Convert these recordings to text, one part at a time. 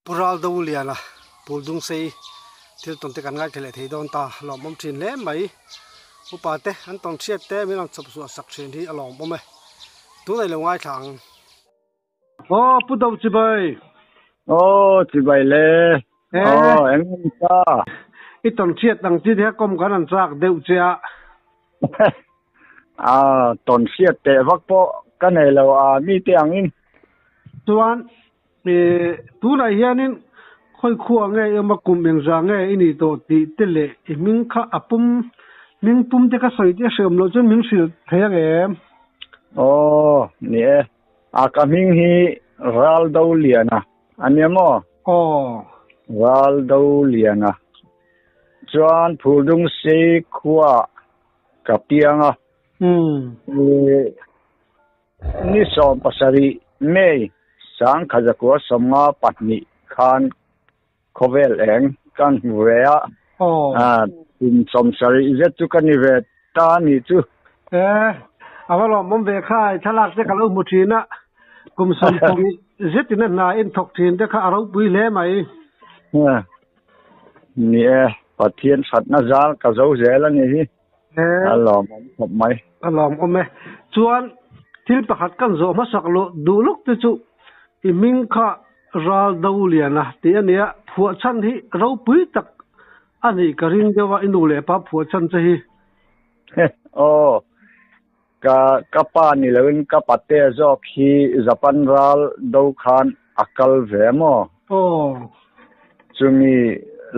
Pu Raldoliana Puldungsei thil tawn te kan ngaithla leh thei dawn ta lawmawm thin hle mai. Upa te an tawn hriat te min rawn chawp zuah sak thin hi a lawmawm e. Tunah i lo ngaithla ang. Aw Pu Do Chibai. Aw Chibai le. Aw eng nge ta. I tawn hriat ang chi te kha kawm kan han chak deuh che a. A tawn hriat teh vak pawh ka nei lo a mite angin. Chuan Tunah hianin khawi khua nge i awm a, kum engzah nge i nih tawh tih te leh i hming kha a pum hming pum te ka sawi tih a hreawm loh chuan min hrilh thei ang em? Aw, ni e. A ka hming hi Raldoliana a nia maw? Aw. Raldoliana. Chuan Phuldungsei khua ka piang a. Umm. Ni 17 May 1952 khan khawvel eng kan hmu ve a, kum 70 zet chu ka ni ve ta a nih chu. E, a va lawmawm ve kha, i thlalak te ka lo hmu thin a, kum 70 zetin a hna in thawk thin te kha a ropui hle mai. Ni e, Pathian thatna zal ka zo zel a nih hi. A lawmawm khawp mai. A lawmawm e. Chuan thil pakhat kan zawh hmasak loh duh lawk te chu i hming kha Ral Doliana tih a nia, phuah chhan hi ropui tak a nih ka ring deuh a, i nu leh pa phuah chhan che hi. Aw, ka ka pa ni loin ka pate zawk hi Japan ral do khan a kal ve maw? Aw. Chumi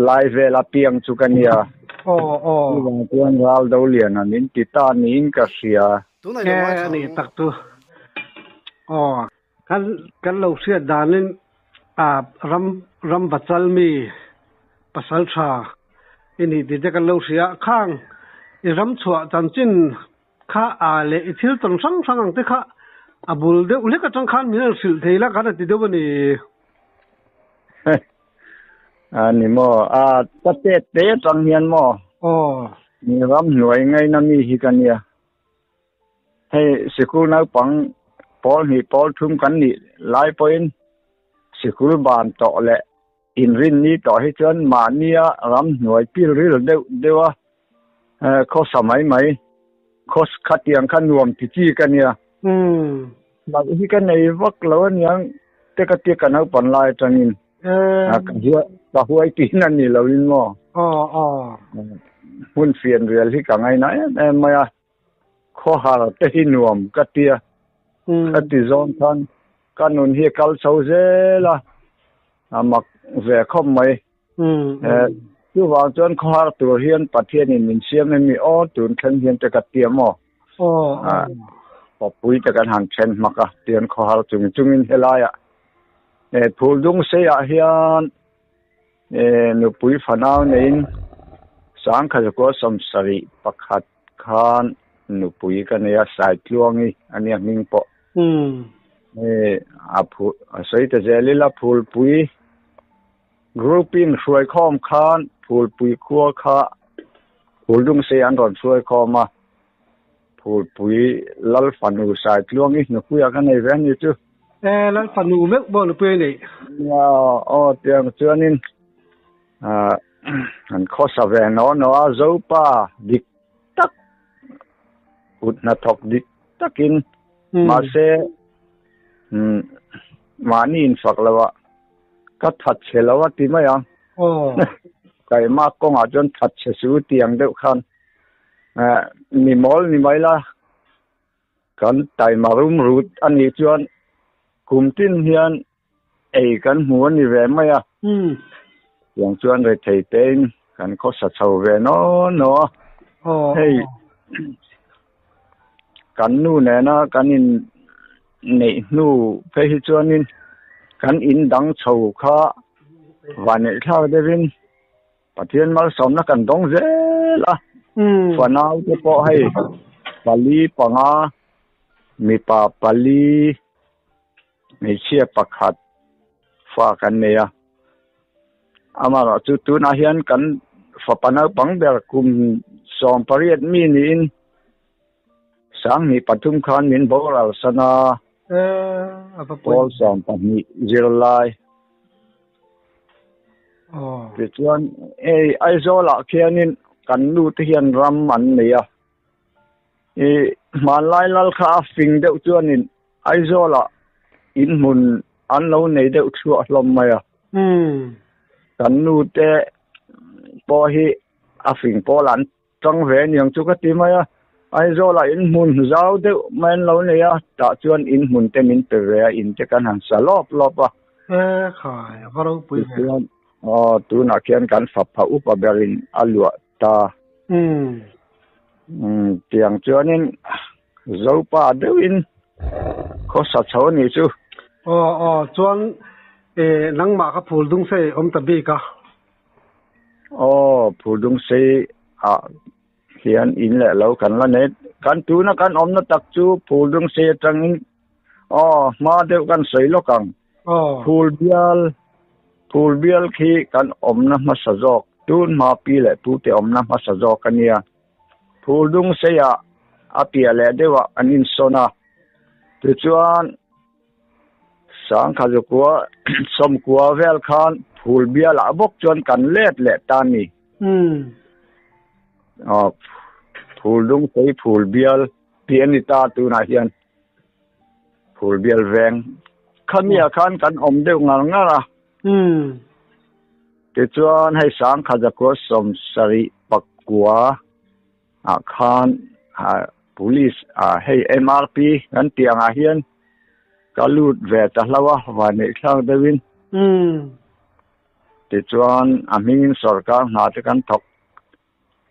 lai vel a piang chu ka nia. Aw aw. Chuvang chuan ral do lian an in ti ta niin ka hria. E a nih tak chu. Aw. Kan kan lo hriat danin a ram ram vachal mi pasal tha i nih tih te kan lo hria. Khang i ram chhuah chanchin Kha a leh i thil tawn hrang hrang ang te kha a bul deuh hlek atang khan min rawn hrilh thei la kan a ti deuh a ni. A ni maw? A ka tet te atang hian maw? Aw. Mi ram hnuai ngaina mi hi ka nia. Hei sikul naupang pawl hnih pawl thum kan nih lai pawhin sikul ban tawh leh Inrinni tawh hi chuan mahnia ramhnuai pil ril deuh deuh a, khawsa mai mai, khaw khatiang kha nuam ti chi ka nia. Hlauh hi ka nei vak lo aniang te ka tia ka naupan lai atangin ka huai tihna ni loin maw. Hmun fianrial hi ka ngaina em em mai a. Khawhar te hi nuam ka tia. Ka ti zawn khan ka nun hi a kal chho zel a, a mak ve khawp mai. Chuvang chuan khawhar tur hian Pathianin min siam em i aw tun thleng hian te ka tia maw? Papui te kan han then hmak a, tian khawhar chung chungin helaiah Phuldung seiah hian nupui fanau neiin 1971 Khan nupui ka nei a, Saitluangi a nia hming pawh. Hei a phu a sawi ta zel ila Phulpui grouping hruaikhawm khan Phulpui khua kha Phuldungsei an rawn hruaikhawm a, Phulpui Lal fanu Saitluangi nupuia ka nei ve a ni chu. E, Lal fanu meuh pawh nupui a nei. Nia, aw tiang chuanin. An khawsa ve naw naw a, Zopa dik tak, kut hnathawk dik takin, mahse mahni infak lo a, ka that chhe lo a ti mai ang. Kaihma kawngah chuan that chhe su ti ang deuh khan mi mawl ni mai la, kan taima rum rut a nih chuan kum tin hian Ei kan hmu a ni ve mai a. Tiang chuan rethei tein kan khawsa chho ve naw naw a. Hei kan nu nena kan in neih hnu phei hi chuanin kan in dang chho kha vanneih thlak deuhin Pathian malsawmna kan dawng zel a. Fanau te pawh hei pali panga mipa pali Hmeichhia pakhat fa kan nei a, amaherawh chu tunah hian kan fapa naupang ber kum 18 mi niin 2003 khan min boral san a, pawl 12 zirlai. Tichuan hei Aizawlah khianin kan nu te hian ram an nei a, ih hmanlai lal kha a fing deuh chuanin Aizawlah inhmun an lo nei deuh chhuah hlawm mai a. Kan nu te pawh hi a fing pawl an Chang ve aniang chu ka ti mai a, Aizawlah inhmun zau deuh mai an lo nei a, tah chuan inhmun te min pe ve a, in te kan han sa lawp lawp a. E khai, a va ropui ve. Tichuan, aw, tunah khian kan fapa upa berin a luah ta. Umm. Umm, tiang chuanin Zopa deuhin khawsa chho a nih chu. Aw, aw, chuan e nangmah kha phul dung sei awm ta bik a. Aw, Phurdungsei ah hian in leh lo kan la nei. Kan tuna kan awmna tak chu Phurdungsei atangin aw hma deuh kan sawi lawk ang. Phulbial, Phulbial khi kan awmna hmasa zawk, tun hma pi leh pute awmna hmasa zawk a nia. Phurdungsei ah a piah leh deuh ah an insawn a, tichuan Sangkha zukua sawmkua vel khan phul bialah bawk chuan kan let leh ta a ni. Aw, phul dung phei phul bial tih a ni ta tunah hian phul bial veng khamiah khan kan awm deuh ngar ngar a. Tichuan hei sangkha zakua sawmsarih pakua ah khan police ah hei MRP kan tih angah hian ka lut ve ta hlo a vanneih thlak deuhin tichuan a hmingin sorkar hna te kan thawk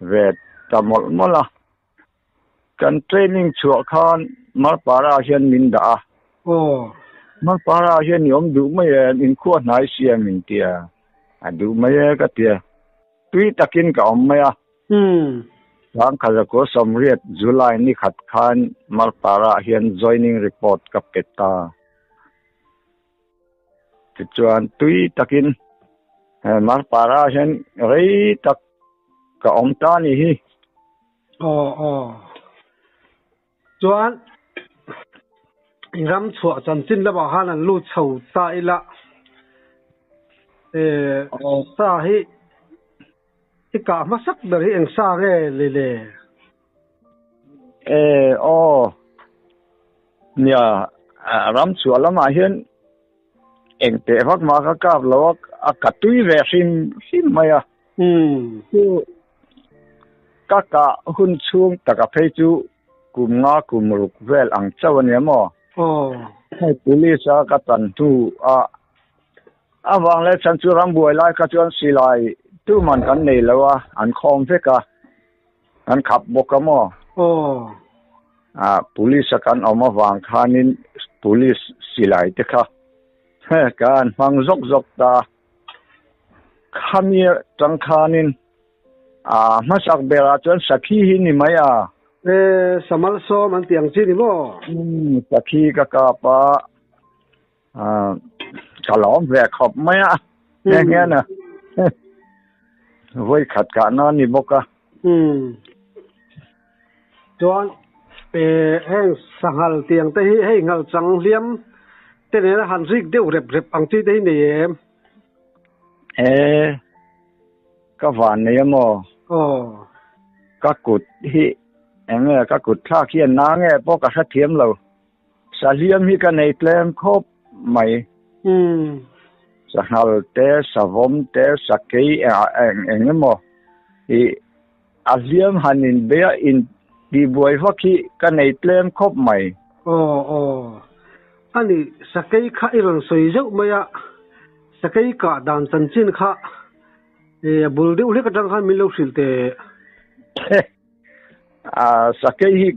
ve ta mawlh mawlh a kan training chhuah khan Marpara ah hian min dah a Marpara ah hian i awm duh mai e inkhua hnai sia min tia a duh mai e ka tia tui takin ka awm mai a. Sangkhat zakua sawmriat July ni khat khan Marpara ah hian joining report ka pe ta. Tichuan tui takin Marpara ah hian rei tak ka awm ta ni hi. Aw aw. Chuan i ram chhuah chanchin lamah khan an lut chho ta ila sa hi i kah hmasak ber hi eng sa nge le le? E aw nia ram chhuah lamah hian eng teh vak mah ka kap lo a a ka tui ve hrim hrim mai a. Chu ka kah hun chhung taka phei chu kum nga kum ruk vel ang chauh a nia maw? Hei police a ka tan hnu a avang leh chhan chu rambuai lai kha chuan silai tuman kan nei lo a, an khawm vek a, an khap bawk a maw? Police a kan awm avang khanin police silai te kha kan hmang zawk zawk ta a. Khami atang khanin a hmasak berah chuan sakhi hi ni mai a. E, samal sawm an tih ang chi ni maw? Umm, sakhi ka kap a, ka lawm ve khawp mai a, nghe nghe na. Vawi khat kah na ni bawk a. Umm, chuan e, heng sanghal tiang te hi hei nghal chang hliam te nena han rik deuh rep rep ang chi te hi nei em? E, ka van nei a maw? Aw. Ka kut hi eng nge ka kut thlak hian na nge pawh ka hrethiam lo. Sahliam hi ka nei tlem khawp mai. Umm. Sanghal te, savawm te, sakei eng eng emaw hi a hliam han inbe a in tihbuai vak hi ka nei tlem khawp mai. Aw aw. Ani sakei kha i rawn sawi zeuh mai a, sakei kah dan chanchin kha a bul deuh hlek atang khan min lo hrilh teh. A sakei hi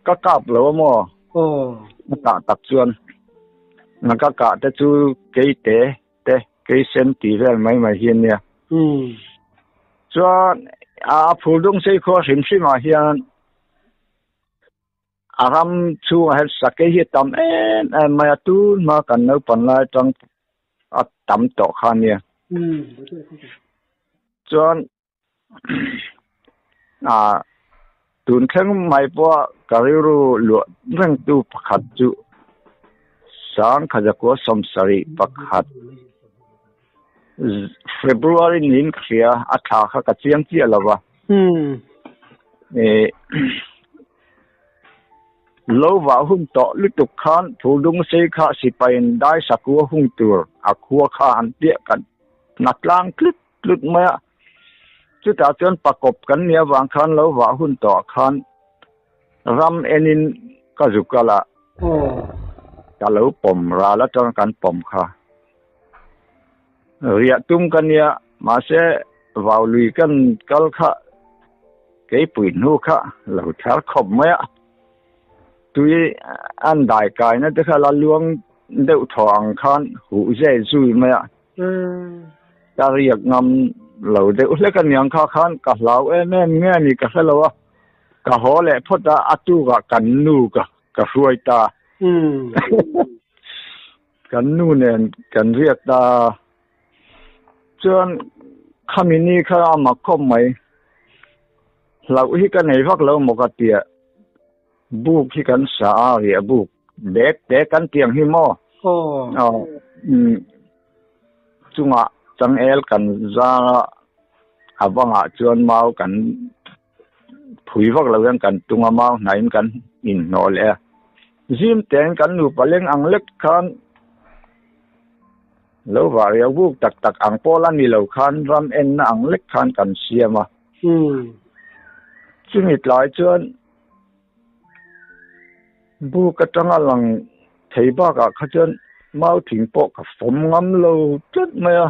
ka kap lo a maw? Aw. Ka kah tak chuan ka kah te chu keite te keisen tih vel mai mai hi a nia. Chuan a phur dung sei khua hrim hrim ah hian a ram chhungah hian sakei hi a tam em em mai a, tun hma kan naupang lai atang a tam tawh kha a nia. Chuan ah tun thleng mai pawha ka rilru luah rengtu pakhat chu Sangkhajakua sawmsarih pakhat. February niin ka hria, a thla kha ka chiang chiah lo va. Lo vah hun tawh lutuk khan Phuldung sei kha sipaiin dai sakua hung tur a khua kha an piah kan na tlang tlut tlut mai a. Chutah chuan pakawp kan nih avang khan lo vah hun tawh khan ram enin ka zu kal a, ka lo pawm ral atang kan pawm kha. Riah tum ka nia, mahse vau lui kan kal kha keipui hnu kha lo thar khawp mai a. Tui an dai kaina te kha la luang deuh thaw ang khan huh zeh zui mai a. Ka riak ngam lo deuh hlek a niang kha khan ka hlau em em nge a ni ka hre lo a. Ka haw leh phawt a, a tukah kan nu ka ka hruai ta. Kan nu nen kan riak ta. Chuan khami ni kha a mak khawp mai. Hlauh hi ka nei vak lo maw ka tia. Buk hi kan sa a, riah buk bag te kan tiang hi maw? Aw. Chungah changel kan zar a, a bangah chuan mau kan phui vak lo hian kan tung a, mau hnaiin kan inhnawh leh a. Zim tein kan nupa leng ang lek khan lo vah riau buk tak tak ang pawl a ni lo khan ram enna ang lek khan kan siam a. Chumi tlai chuan buk atanga lang thei bakah kha chuan mau thing pawh ka fawm ngam lo tlat mai a.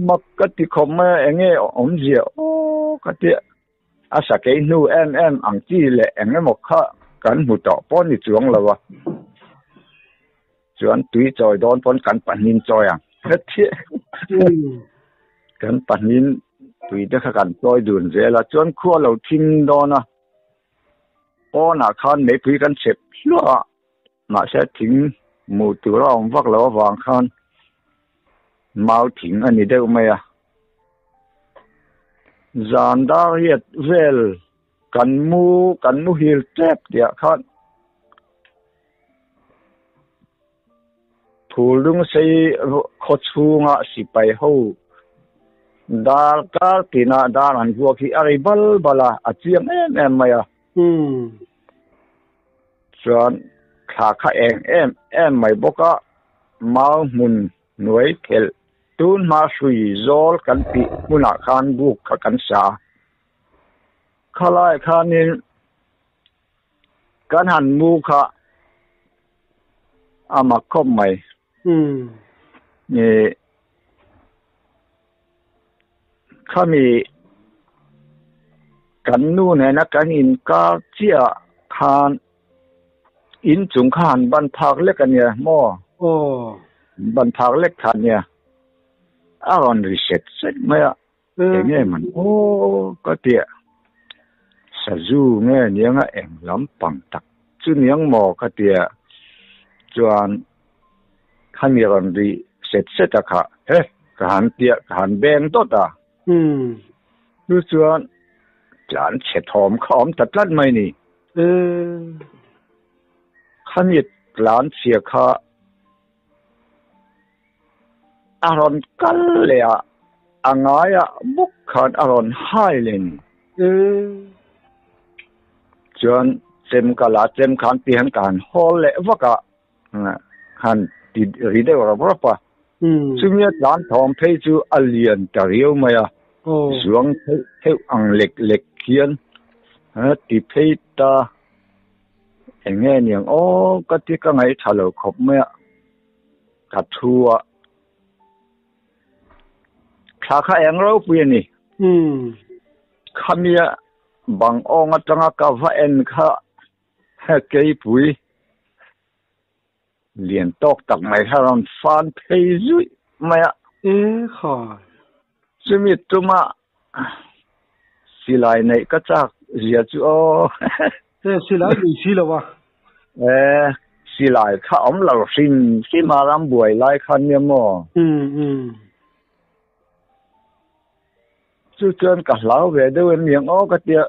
Mak ka ti khawp mai a, enge awmzia aw ka ti a. A sakei hnu em em ang chi leh eng emaw kha kan hmu tawh pawh ni chuang lo a. Chuan tui chawi dawn pawn kan pahnin chawi ang. Hetiang kan pahnin tui te kha kan chawi dun zel a, chuan khua lo thim dawn a. Pawnah khan meipui kan chep hluah a, mahse thing hmuh tur a awm vak lo avang khan mau thing a ni deuh mai a. Zan dar riat vel kan mu kan muhil tep tihah khan Phul sei khaw chhunga sipai ho dar kar tina dar an vuak hi a rei bal bal a, a chiang em em mai a. Chuan thla kha eng em em mai bawk a, mau hmun hnuai thelh tun hma hrui zawl kan tih hmunah khan buk kha kan sa a. Khalai khanin Kan han mu kha a mak khawp mai. Ih khami kan nu nena kan inkar chiah khan inchung kha han ban phak lek a nia maw? Ban phak lek kha a nia. A rawn ri set set mai a. Eng nge man aw ka tia sazu nge niang a eng lampang tak chu niang maw ka tia chuan khami rawn ri set set a kha he ka han tia ka han beng dawt a chu chuan tlan chhe thawm kha awm ta tlat mai ni khami tlan chhia kha A rawn kal leh a, a ngaiah bawk khan a rawn hai leh ni. Chuan chem ka la chem khan ti hian ka han hawl leh vak a, han ti ri deuh rap rap a. Chumi a tlan thawm phei chu a lian ta riau mai a, zuang theuh theuh ang lek lek hian ti phei ta. Eng nge niang aw ka ti ka ngaihṭha lo khawp mai a, ka thu a. Thla kha eng ropui a ni. Khamia bang awng atanga ka va en kha keipui lian tawk tak mai kha rawn fan phei zuih mai a. E khai. Chumi tuma silai neih ka chak zia chu aw. E silai nei si lo a. E silai kha awm lo hrim hrim a ram buai lai kha nia maw. Chu chuan ka hlau ve deuh em niang aw ka tia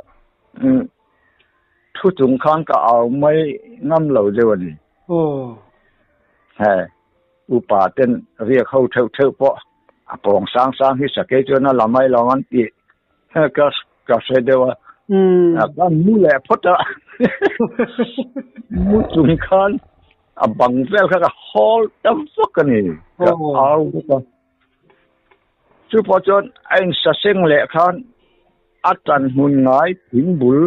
thu chung khan ka au mai ngam lo deuh a ni. Aw. He. Upa ten riak ho theuh theuh pawh a pawng sang sang hi sakei chuan a la mai lo ang tih ka ka hre deuh a. Ka mu leh phawt a. Mu chung khan a bang vel kha ka hawl ta vak a ni. Ka au vak a. Chu pawh chuan a insaseng leh khan a tan hmun ngai thing bul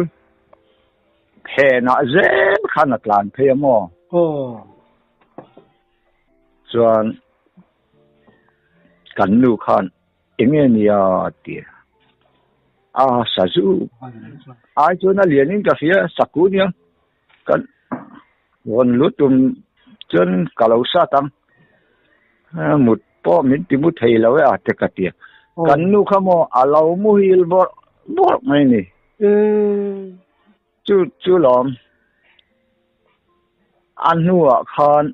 phenah zel khan a tlan phei a maw? Chuan kan nu khan eng nge nia ti a sazu ai chuan a lianin ka hria saku nia kan rawn lut tum chuan ka lo sat ang mut pawh min ti mu thei lo e a te ka ti a kan nu kha maw a lo muhil bawrh bawrh mai ni chu chu lawm a hnuah khan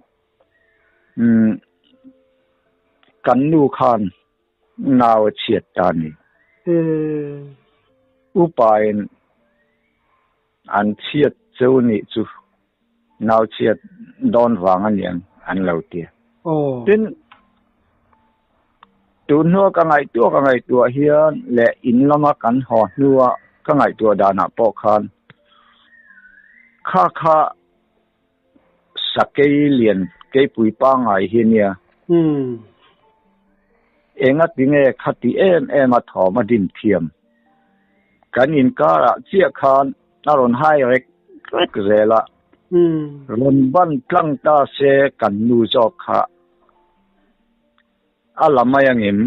umm kan nu khan nau a chhiat ta a ni upa in An chhiat cheu nih chu nau chhiat dawn vang a niang an lo ti. Tin, tun hnua ka ngaihtuah ka ngaihtuah hian leh in lama kan haw hnua ka ngaihtuah danah pawh khan kha kha sakei lian keipui pangngai hi nia. Enga tinge khati em em a thawm a din thiam. Kan inkarah chiah khan a rawn hai rek rek zel a. Rawn ban tlang ta se kan nu zawk kha a la mai angem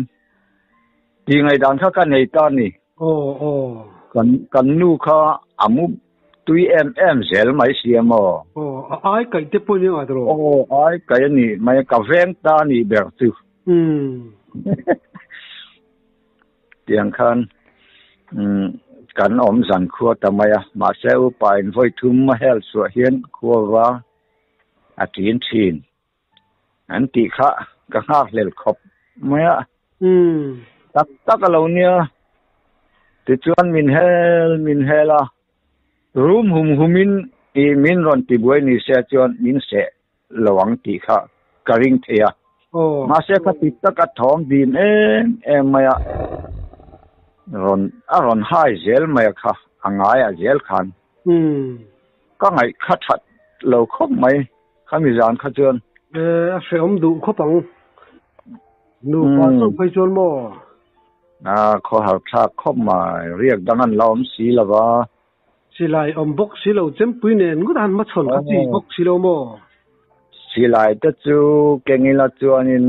tih ngaihdan kha ka nei ta a ni. Kan kan nu kha a mu tui em em zel mai si a maw? Aw, a ai kaih te pawh nia tawh. Aw, ai kaih a nih mai, ka veng ta a nih ber chu. Tiang khan kan awm zan khua ta mai a, mahse upa in vawi thum a hel chhuah hian khua va a ṭin ṭhin an tih kha ka nghakhlel khawp mai a. Tak tak a lo nia, tichuan min hel min hel a, rum hum humin tih min rawn ti buai ni se chuan min seh lo ang tih kha ka ring thei a. Mahse kha ti taka thawm dim em em mai a, rawn a rawn hai zel mai a kha, a ngai a zel khan. Ka ngaih kha that lo khawp mai khami zan kha chuan. A hrehawm duh khawp ang. Nupa chauh phei chuan maw? A khawhar thlak khawp mai, riak dang an la awm si lo va. Silai awm bawk si lo, chempui nen ngawt a han hmachhawn kha chi bawk si lo maw? Silai te chu kengila chuanin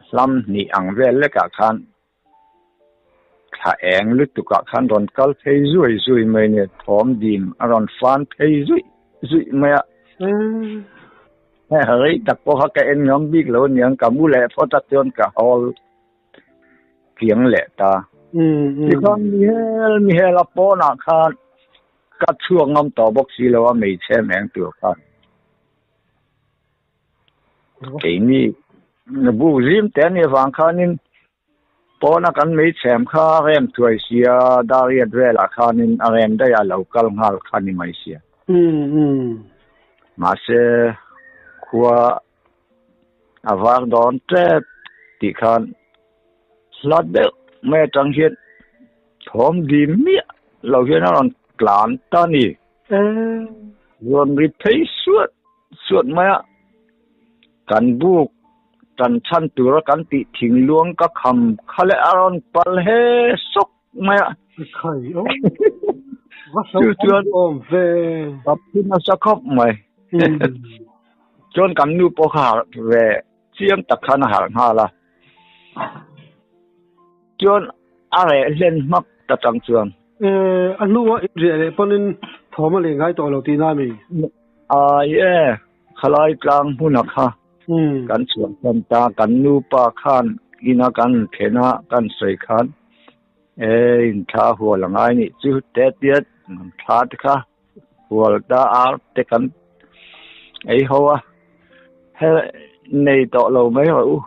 hlam hnih ang vel lekah khan thla eng lutukah khan rawn kal phei zui zui mai a ni, thawm dim a rawn fan phei zui zui mai a. Rei tak pawh kha ka en ngam bik lo aniang, ka mu leh phawt a chuan ka hawl kiang leh ta. Tikhan mihel mihel a pawnah khan ka chhuak ngam tawh bawk si lo a hmeichhe meng tur khan. Keini buk zim te anih avang khanin pawna kan hmeichhem kha a rem thuai sia, dariat velah khanin a rem daih a lo kal nghal kha ni mai sia. Mahse khua a var dawn tep tih khan hla deuh mai atang hian thawm dim miah lo hian a rawn tlan ta a ni. Rawn ri phei suat suat mai a, kan buk tan chhan tura kan tih thingluang ka kham kha leh a rawn pal he sawk mai a. Chu chuan ka phu nasa khawp mai. Chuan kan nu pawh kha harh ve chiang tak khan a harh nghal a. Chuan a reh hlen hmak ta chang chuan. A hnua i riah leh pawnin thawm a leh ngai tawh lo tihna a mi? Ai e, khalai tlang hmuna kha kan chhuah hman ta, kan nupa khan ina kan then a kan sawi khan e inthla hual a ngai nih chu te tia thla te kha hual ta ar te kan ei ho a, he nei tawh lo mai rawh u.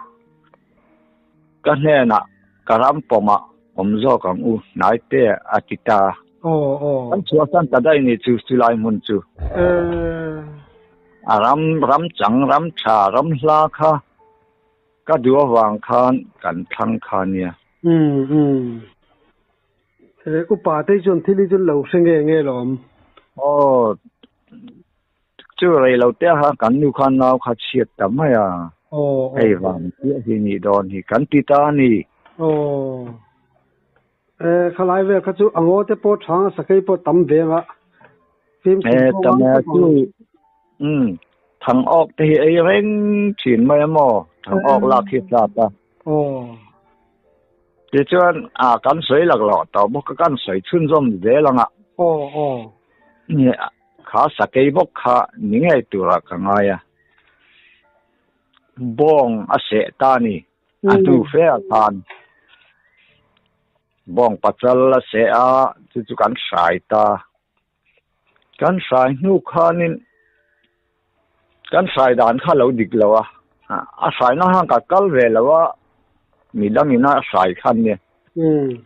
Ka hnenah ka ram pawmah awm zawk ang u hnai te a ti ta. Kan chhuahsan ta daih ni chu chulai hmun chu. A ram ram chang ram tha ram hla kha ka duh avang khan kan thlang kha nia. Um um. Upa te chuan thil hi chu lo hre nge nge lawm. Aw chu rei lo te kha kan nu khan nau kha chhiat ta mai a. Aw Hei vang chiah hi nih dawn hi kan ti ta a ni. Aw. Khalai vel kha chu a ngaw te pawh thang a sakei pawh tam ve anga fimkhur Eh pawh tam ngai e khawp chu ang. um thang awk te hi ei reng thin mai a maw thang awk lak hi hlat a. Aw. Tichuan a kan sawi laklawh tawh bawk a kan sawi chhunzawm zel anga. Aw aw. Kha sakei bawk kha ni ngei turah ka ngai a. Bawng a seh ta a ni. A hnu fe ah khan bawng pachal a seh a, chu chu kan hrai ta. Kan hrai hnu khanin kan hrai dan kha a lo dik lo a, a hraina khan ka kal ve lo a, midangin a hrai kha nia.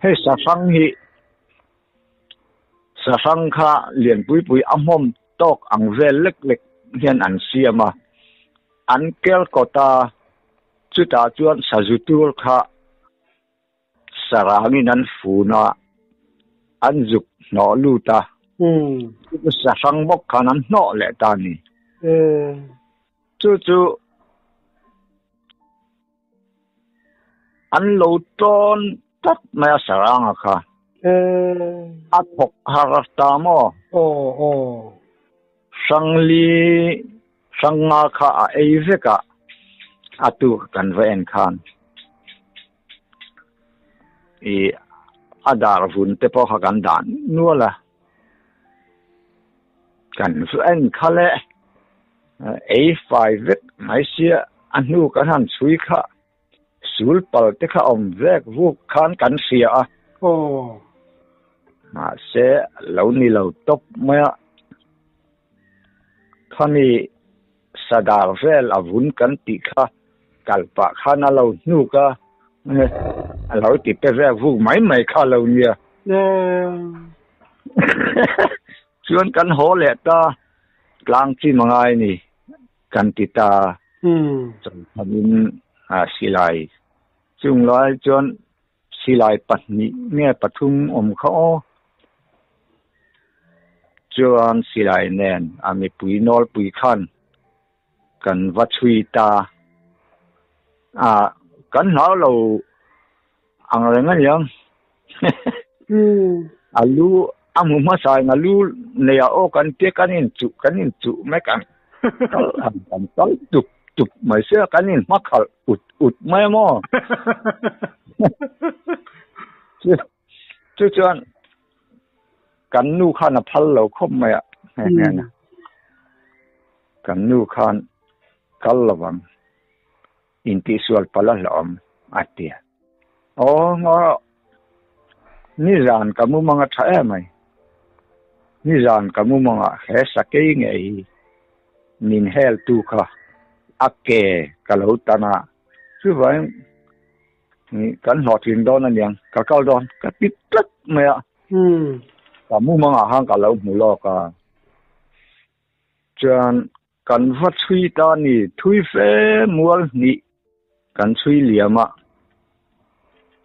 Hei sahrang hi sahrang kha lianpui pui a hmawm tawk ang vel lek lek hian an siam a, an kel kawt a, chutah chuan sazu tur kha sarangin an fun a, an zuk hnawh lut a, chu sahrang bawk khan an hnawh leh ta a ni. Chu chu an lo tawn tlat mai a saranga kha. A thawk har ta maw? Hrangli hranga kha a ei vek a, a tuk kan va en khan i a dar vun te pawh kha kan dah nual a. Kan va en kha le ei fai vek mai sia a hnu kan han chhui kha sul pal te kha awm vek vuk khan kan hria a. Mahse lo ni lo tawp mai a. Khami sadar vel a vun kan tih kha kal pah khan a lo hnuk a, a lo ti pe vek vuk mai mai kha lo nia. Chuan kan haw leh ta, tlang chi mangai ni kan ti ta. Chawlhkhamin silai chung lai chuan silai pahnih nge pathum awm kha aw. Chuan silai nen a mipui nawlpui khan kan va chhui ta a, kan hlau lo ang reng a niang. A lu a hmu hmasa in a lu nei ah aw kan tia kan inchuh kan inchuh mai kan kal ang kan kal tup tup mai sia kan inhma khalh ut ut mai a maw. Chu chuan kan nu khan a phal lo khawp mai a nghe nghe na. Kan nu khan kal lovang intihsual palh a hlauhawm a ti a. Aw ngaw nizan ka mumang a tha em mai. Nizan ka mumangah he sakei nge hi min hel tu kha a ke ka lo tan a. Chuvangin kan hlawhtlin dawn a niang ka kal dawn ka ti tlat mai a. Ka mumangah khan ka lo hmu lawk a. Chuan kan va chhui ta a ni, thui fe mual hnih kan chhui liam a,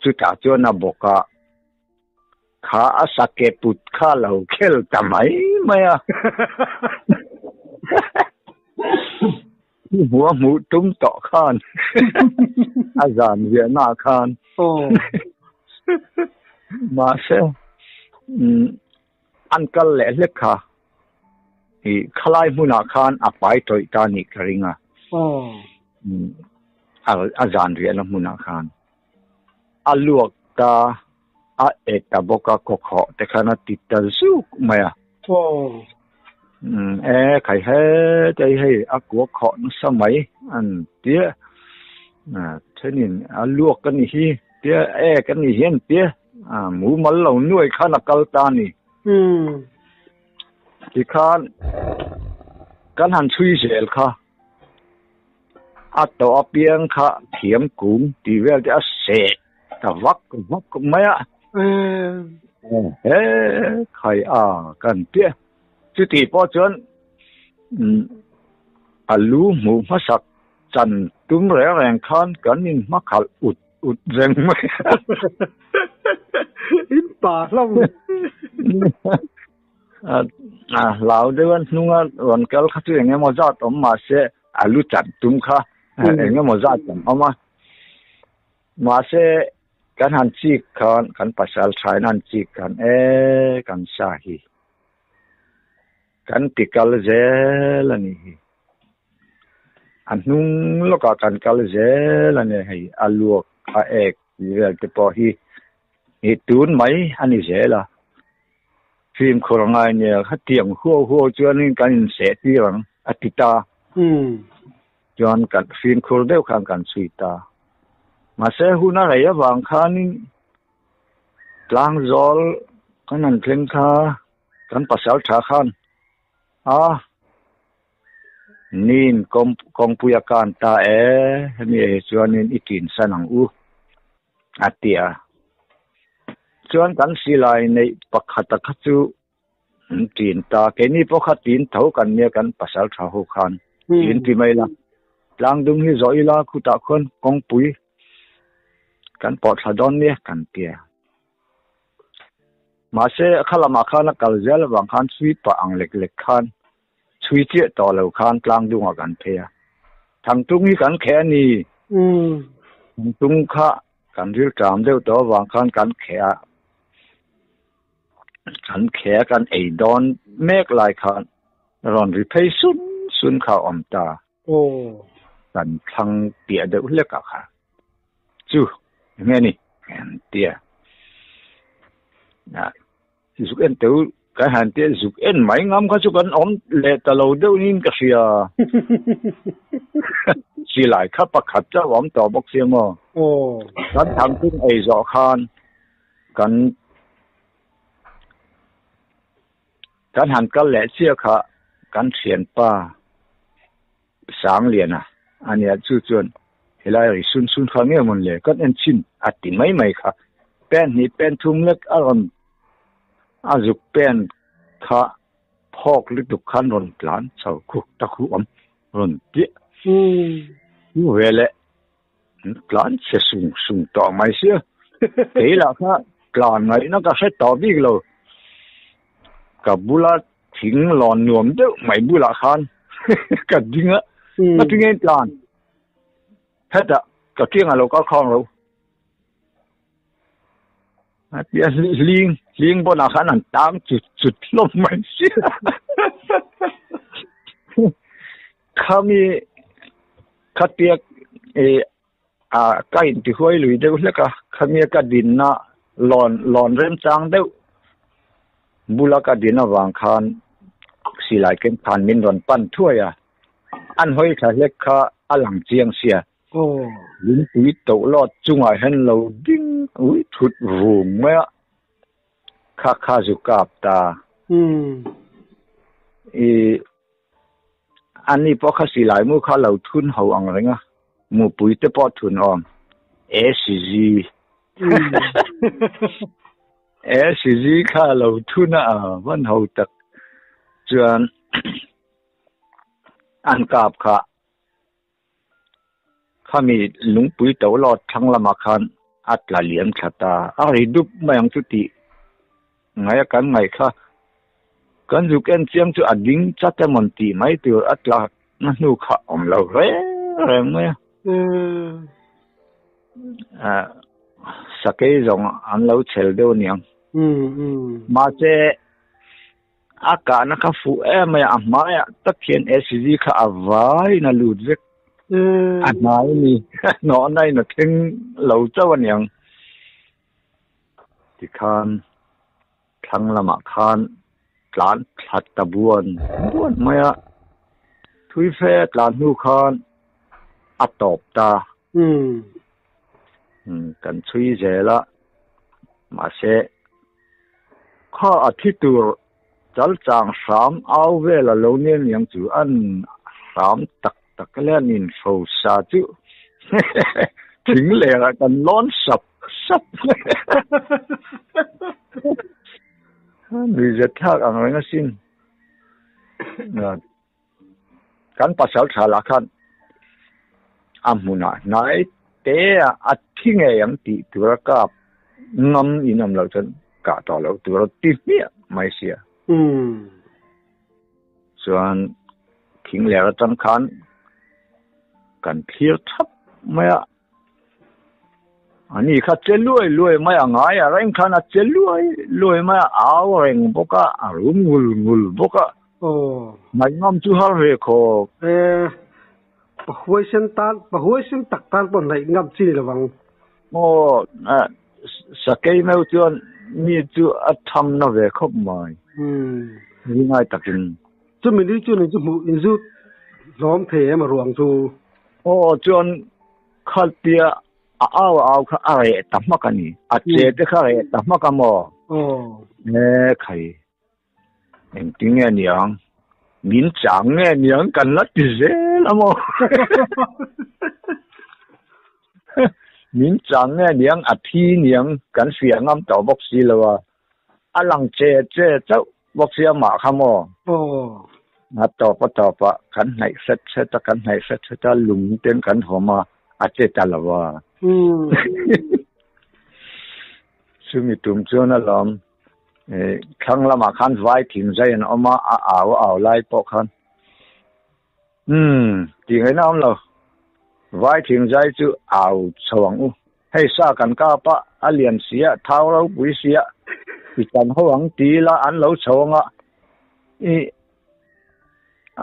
chutah chuan a bawk a, kha a sake put kha a lo khel ta mai mai a. Hmuh a hmuh tum tawh khan a zan ziahna khan. Mahse, An kal leh hlek kha i khalai hmunah khan a pai tawih ta nih ka ring a, a zan riahna hmunah khan a luak ta, a e ta bawk a, kawkhawh te khan a ti ta zuk mai a. E khai he te hei a kuak khawh nasa mai an tia, thenin a luak a ni hi tia, ek a ni hi an tia. A mumal lo nuai khan a kal ta a ni. Tikhan kan han chhui zel kha a tawh apiang kha thiam kung tih vel te a seh ta vak vak mai a. He khai a kan tia. Chutih pawh chuan. A lu hmuh hmasak chan tum reng reng khan kan in hmakhalh ut ut reng mai a. In pa hlawm. A hlau deuh a hnunga rawn kal kha chu eng emaw zat awm mahse a lu chan tum kha eng emaw zat an awm a. Mahse kan han chik khan kan pasal thain an chik khan e kan sa hi. Kan ti kal zel a nih hi. A hnung lawkah kan kal zel a ni hei a luak a ek tih vel te pawh hi hi tun mai a ni zel a. Fimkhur a ngai nia khatiang huau huau chuanin kan inseh tir ang a ti ta. Chuan kan fimkhur deuh khan kan chhui ta. Mahse hun a rei avang khanin tlangzawl kan han thleng kha. Kan pasal tha khan a nin kawngpui a kan ta e, hemi ah hi chuanin i tin san ang u a ti a. Chuan kan silai neih pakhata kha chu an tin ta, keini pawh kha tin tho kan nia kan pasal tha ho khan tin ti mai la. Tlangdung hi zawh ila khutah khuan kawngpui kan pawh thla dawn nia kan tia. Mahse, kha lamah khan a kal zel avang khan chhui pah ang lek lek khan chhui chiah tawh lo khan tlang dungah kan phei a. Thangtung hi kan kheh a ni. Thangtung kha kan rilṭam deuh tawh avang khan kan kheh a, kan kheh a kan ei dawn mek lai khan rawn ri phei sun sun kha a awm ta. Kan thlang piah deuh hlek ah kha chu enge ni an tia zuk en teu kan han tia zuk en mai ngam kha chu kan awm leh ta lo deuh niin ka hria silai kha pakhat chauh a awm tawh bawk sia maw kan thangthung ei zawh khan kan Kan han kal leh chiah kha kan thianpa Sangliana a nia chu chuan helai ri sun sun kha nge mawn le kan en chhin a ti mai mai kha. Pen hnih pen thum lek a rawn a zuk pen kha phawk lutuk khan rawn tlan chho khu ta khu awm rawn piah chu ve leh tlan chhe sung sung tawh mai sia kei lah kha tlan ngaihna ka hre tawh bik lo ka bula thing lawn nuam deuh mai bulah khan ka ding a ka tinge tlan hetah ka kiangah lo kal khawng lo a tia hling hling pawnah khan an tang chut chut hlawm mai sia Khami khatia ih ah ka intihuai lui deuh hlek a, khami ka dinna lawn lawn remchang deuh bula ka din avang khan silai ken khan min rawn pan thuai a, an hawi thla hlek kha a lang chiang sia. Lungpui toh lawt chungah hian lo ding ui thut vung mai a, kha kha zu kap ta. Ih. Ani pawh kha silai mu kha lo thun ho ang reng a, mupui te pawh thun awm. ACG ACG kha lo thun a van ho tak chuan an kap kha khami lungpui to lawt thlang lamah khan a tla liam thla ta a ri dup mai ang chu tih ngai a kan ngaih kha kan zuk en chiang chu a ding chat emawn tih mai tur a tla na hnu kha awm lo reng reng mai a ah sakei zawng an lo chhel deuh aniang mahse A kahna kha fuh em mai a, a hmaiah tak hian SUV kha a vaiin a lut vek. A hnai a ni, hnawhna in a thleng lo chauh a niang. Tikhan thlang lamah khan tlan thla ta buan buan mai a, thui fe tlan hnu khan a tawp ta. Kan chhui zel a, mahse Kha a thi tur chal chang hram au vel a lo nia niang chu an hram tak tak le an in hrosa chu thing ler ah kan lawn sap sap nuihzat thlak ang reng asin. Kan pasaltha lah khan a hmunah hnai te a a thi ngei ang tih tura kap ngam in awm loh chuan kah tawh loh tur a ti hmiah mai sia. Chuan thing ler atang khan kan thlir thap mai a. Ani kha che luai luai mai a ngai a reng khan a che luai luai mai a au reng bawk a a rum ngul ngul bawk a. Aw. Ngaihngam chu har ve khawp. E, pahuaisen tan, pahuaisen tak tan pawh ngaihngam chi ni lovang. Aw, sakei meuh chuan mi chu a tham na ve khawp mai. Umm. Ringai takin. Chumi ni chu ni chu hmuh inzut hlawm thei em a ruang chu. Aw, chuan Khaltia a au a au kha a reh ta hmak a ni. A che te kha a reh ta hmak a maw? E khai, engtin nge niang? Min chang nge niang kan la ti zel a maw? Min chang nge niang a thi niang kan hria ngam tawh bawk si lo a. A lang che che chauh bawk sia mah kha maw? A tawp a tawp a, kan hnaih hret hret a, kan hnaih hret hret a, lung ten kan hawm a, a che ta lo a. Chumi tum chuan alawm, thlang lamah khan vai thing zai an awm a, a au a au lai pawh khan Umm, tih ngaihna awm lo. Vai thing zai chu au chho ang u. Hei sa kan kap a, a lian si a, thau ropui si a, i chan ho ang ti ila an lo chho ang a, i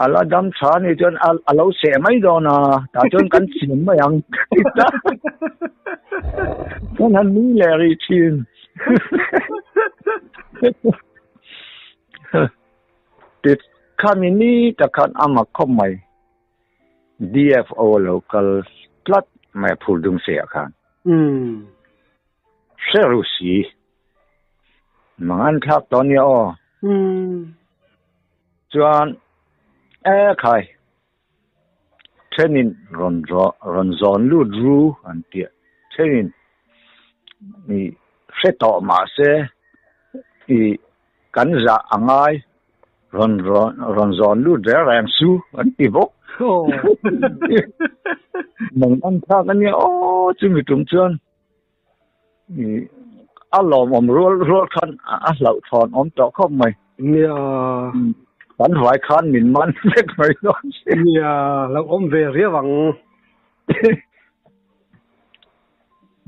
a la dam tha ni chuan a a lo seh mai dawn a, tah chuan kan chim mai ang kan han nui leh rih thin. Ti khami ni tak khan a mak khawp mai. DFO a lo kal tlat mai a phur dung se ah khan. Hre ru si. Mang an thlak tawh ania aw. Chuan e khai thenin rawn rawn zawn lut ru an tia thenin i hre tawh mahse i Kan zah a ngai, rawn rawn zawn lut reng reng su an ti bawk. Mang an thlak a nia aw chumi tum chuan a lawmawm rual rual khan a hlauhthawn awm tawh khawp mai. Nia. Kan hnuai khan min man vek mai dawn si. Nia, hlauhawm ve riau ang.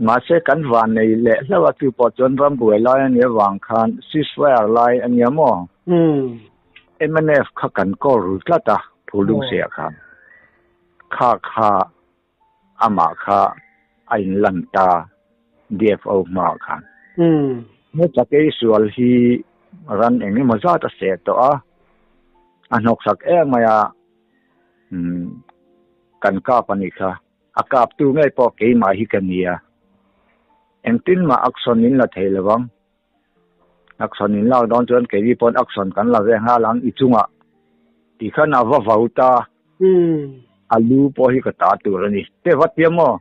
Mahse kan van nei leh hlauh a chu pawh chuan ram buai lai a nih avang khan ceasefire lai a nia maw? Mnf kha kan call ru tlat a Phulungsiah khan. Kha kha amah kha a inlan ta DFO hmaah khan. He Chakei sual hi ran eng emaw zat a seh tawh a, a hnawksak em mai a, kan kap a nih kha. A kaptu ngei pawh keimah hi ka nia. Engtin mah action in la thei lo ang. Action in lak dawn chuan keini pawn action kan la ve nghal ang i chungah ti khan a va vau ta. A lu pawh hi ka ta tur a ni. Te va tia maw?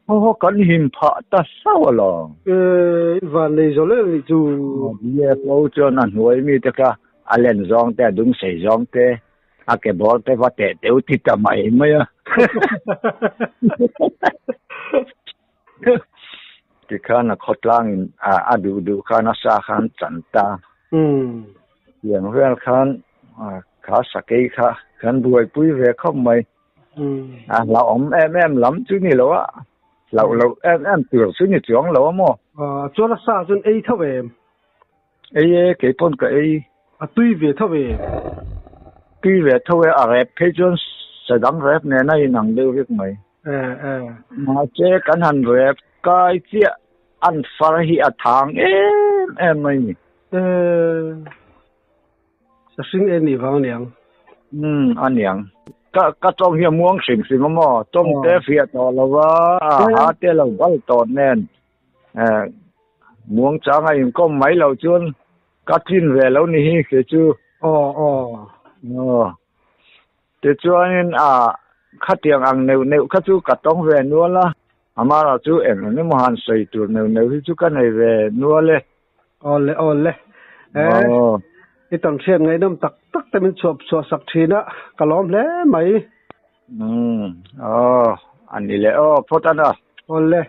Haw haw kan him phah ta hlauh alawm. I van nei zawh leh nih chu. DFO chuan a hnuai mite kha a len zawng te a dung sei zawng te A ke bawr te va teh teuh ti ta mai mai a. Tikhan a khawtlangin a duh duh khan a sa khan chan ta. Tiang vel khan kha sakei kha kan buaipui ve khawp mai. A hlauhawm em em lam chu ni lo a, hlauh loh em em tur chu ni chuang lo a maw. Chuan a sa chuan ei tho em? Ei e, kei pawn ka ei. A tui ve tho e. Tui ve tho e, a rep phei chuan sadang rep nen a inang deuh vek mai. E e. Mahse kan han rep kai chiah an far hi a thang em em mai ni. E. Sahring e nih vang aniang. Umm aniang. Ka ka tawng hi a muang hrim hrim a maw? Tawng te fiah tawh lo va, a ha te lo bal tawh nen. Eh, muang chang a inkawm mai lo chuan ka tlin ve lo ni hi kei chu. Aw, aw. Aw. Tichuanin a khatiang ang neuh neuh kha chu ka tawng ve nual a, amara chu eng eng emaw han sawi tur neuh neuh hi chu ka nei ve nual e. Aw le, aw le. Eh, Aw. I tawn hriat ngaihnawm tak tak te min chhuah chhuah sak thin a, ka lawm hle mai. Umm, aw, a ni leh aw, phawt a na. Awle.